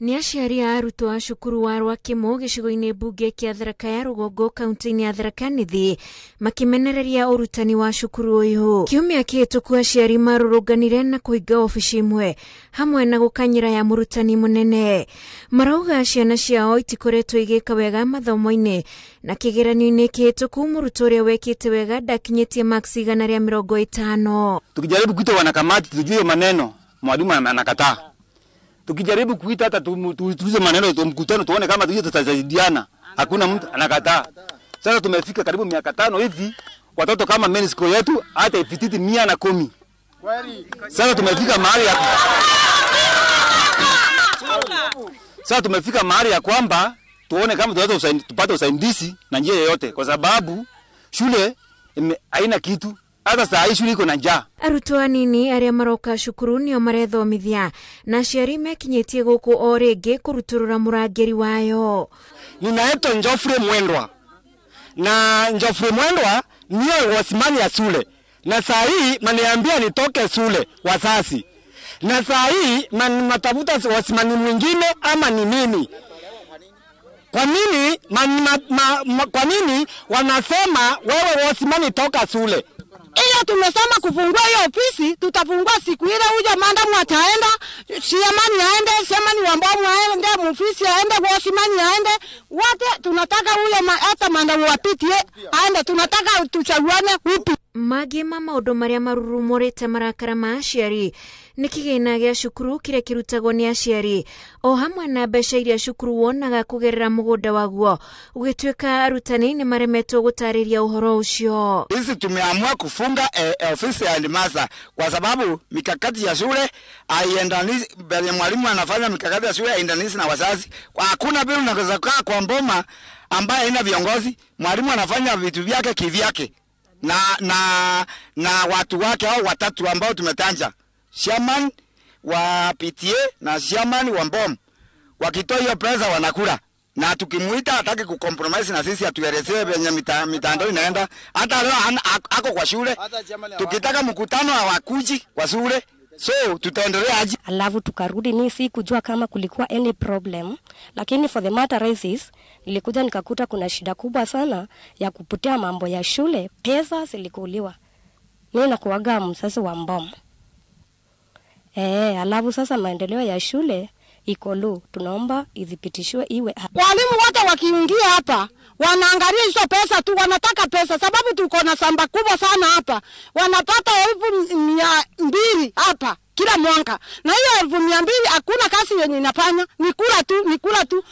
Nĩ aciari a arutwo a cukuru wa Rwakĩmũ gĩcigo-inĩ mbunge kĩa Tharaka ya Rũgongo kaunti-inĩ ya Tharaka Nithi makĩmenereria ũrutani wa cukuru ũyũ. Kiumia kĩhĩtũku aciari marũrũnganire na kũhinga obici imwe hamwe na gũkanyĩra ya mũrutani mũnene. Marauga ciana ciao itikoretwo igĩka wega mathomo-inĩ na kĩgeranio-inĩ kĩhĩtũku mũrutwo ũrĩa wekĩte wega ndakinyĩtie marks 150. Tukijaribu kuita wanakamati tujue maneno, mwalimu anakataa. Tukijaribu kuita hata tuulize maneno mkutano tuone kama tuje tutasaidiana, hakuna mtu anakataa. Sasa tumefika karibu miaka 5 hivi, watoto kama main school yetu hata ifititi 110. Sasa tumefika mahali ya Sasa tumefika mahali ya kwamba tuone kama tunaweza tupate usaidizi na njia yoyote, kwa sababu shule haina kitu. Hata saa hii shule iko na njaa. Arutwo anini arĩa maroka cukuru nĩo marethomithia na aciari mekinyĩtie gũkũ o rĩngĩ kũrutũrũra mũrangĩri wayo. Ninaitwa Njofre Mwendwa, na Njofre Mwendwa niyo wasimami ya shule, na saa hii maniambia nitoke shule wasasi, na saa hii matafuta wasimami mwingine ama ni mimi. Kwa nini kwa nini wanasema wewe wasimami toka shule? Iyo tumesema kufungua hiyo ofisi, tutafungua siku ile huyo mandamu ataenda, siamani aende, siamani wambomu aende, mufisi aende, wasimani aende, wote tunataka huyo hata mandamu wapitie aende, tunataka tuchaguane upi. Mangĩ ma maũndũ marĩa marurumũrĩte marakara ma aciari nĩ kĩgĩna gĩa cukuru kĩrĩa kĩrutagwo nĩ aciari o hamwe na mbeca iria cukuru wonaga kũgerera mũgũnda waguo, ũgĩtuĩka arutani nĩ maremetwo gũtarĩria ũhoro ũcio. Sisi tumeamua kufunga ofisi ya headmaster kwa sababu mikakati ya shule haiendani, bali mwalimu anafanya mikakati ya shule haiendani na wazazi. Hakuna bila unaweza kukaa kwa mboma ambaye haina viongozi, mwalimu anafanya vitu vyake kivyake na watu wake au watatu ambao tumetanja, chairman wa PTA na chairman wa mbom. Wakitoa hiyo pesa wanakula, na tukimuita hataki kucompromise na sisi, atuelezee venye mitandao inaenda. Hata leo ako kwa shule, tukitaka mkutano hawakuji kwa shule, so tutaendelea aje? Alafu tukarudi, ni si kujua kama kulikuwa any problem, lakini for the matter raises nilikuja nikakuta kuna shida kubwa sana ya kupotea mambo ya shule, pesa zilikuliwa. Mimi nakuaga mzazi wa mbom. Alafu sasa maendeleo ya shule iko low, tunaomba idhibitishwe iwe. Walimu wote wakiingia hapa wanaangalia hizo pesa tu, wanataka pesa sababu tuko na samba kubwa sana hapa. Wanapata 200,000 hapa kila mwaka, na hiyo 200,000 hakuna kazi yenye inafanya, ni kula tu, ni kula tu.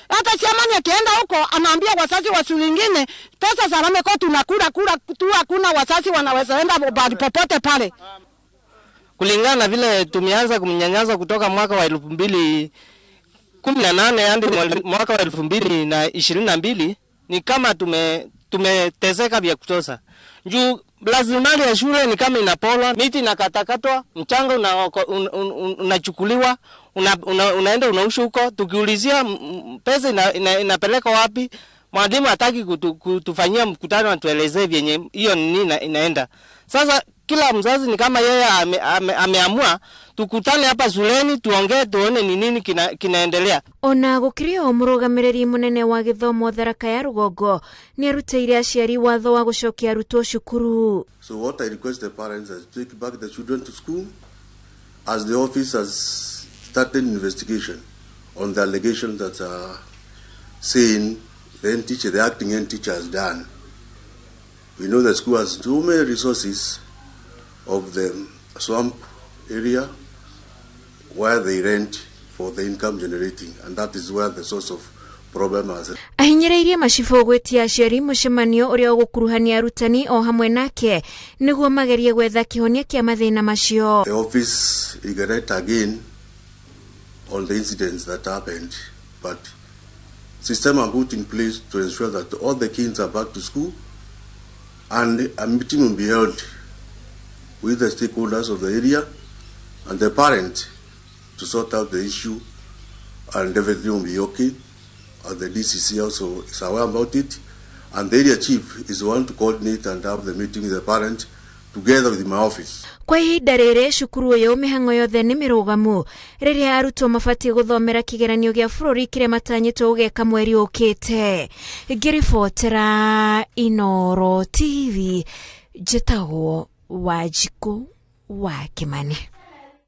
Hata chairman akienda huko anaambia wazazi wa shule nyingine pesa za Rameko tunakula kula tu, hakuna wazazi wanaweza enda popote pale. Kulingana na vile tumeanza kumnyanyaza kutoka mwaka wa 2018 hadi mwaka wa 2022, ni kama tumeteseka vya kutosha. Juu rasilimali ya shule ni kama inapolwa, miti inakatakatwa, mchanga unachukuliwa, unaenda unausha huko. Tukiulizia pesa inapeleka wapi, mwalimu hataki kutufanyia mkutano atuelezee vyenye hiyo nini inaenda. Sasa kila mzazi ni kama yeye ameamua tukutane hapa shuleni tuongee tuone ni nini kinaendelea. Ona gũkĩrĩ o mũrũgamĩrĩri mũnene wa gĩthomo Tharaka ya Rũgongo nĩ arutĩire aciari watho wa gũcokia arutwo cukuru. So what I request the parents is to take back the children to school as the office has started investigation on the allegations that are saying the head teacher, the acting head teacher has done. We know the school has too many resources of the swamp area where they rent for the income generating, and that is where the source of problem has. Ahinyĩrĩirie macibũ gwĩtia aciari mũcemanio ũrĩa ũgũkuruhania arutani o hamwe nake nĩguo magerie gwetha kĩhonia kĩa mathĩna macio. The office regret again on the incidents that happened, but system are put in place to ensure that all the kids are back to school, and a meeting will be held with the stakeholders of the area and the parents to sort out the issue, and everything will be okay. And the DCC also is aware about it, and the area chief is the one to coordinate and have the meeting with the parents together with my office. Kwa ihinda rĩrĩ cukuru ũyũ mĩhang'o yothe nĩ mĩrũgamu rĩrĩa arutwo mabatiĩ gũthomera kĩgeranio gĩa bũrũri kĩrĩa matanyĩtwo gũgeka mweri ũkĩte. Ngĩribotera Inooro TV, njĩtagwo Wanjikũ wa Kĩmani.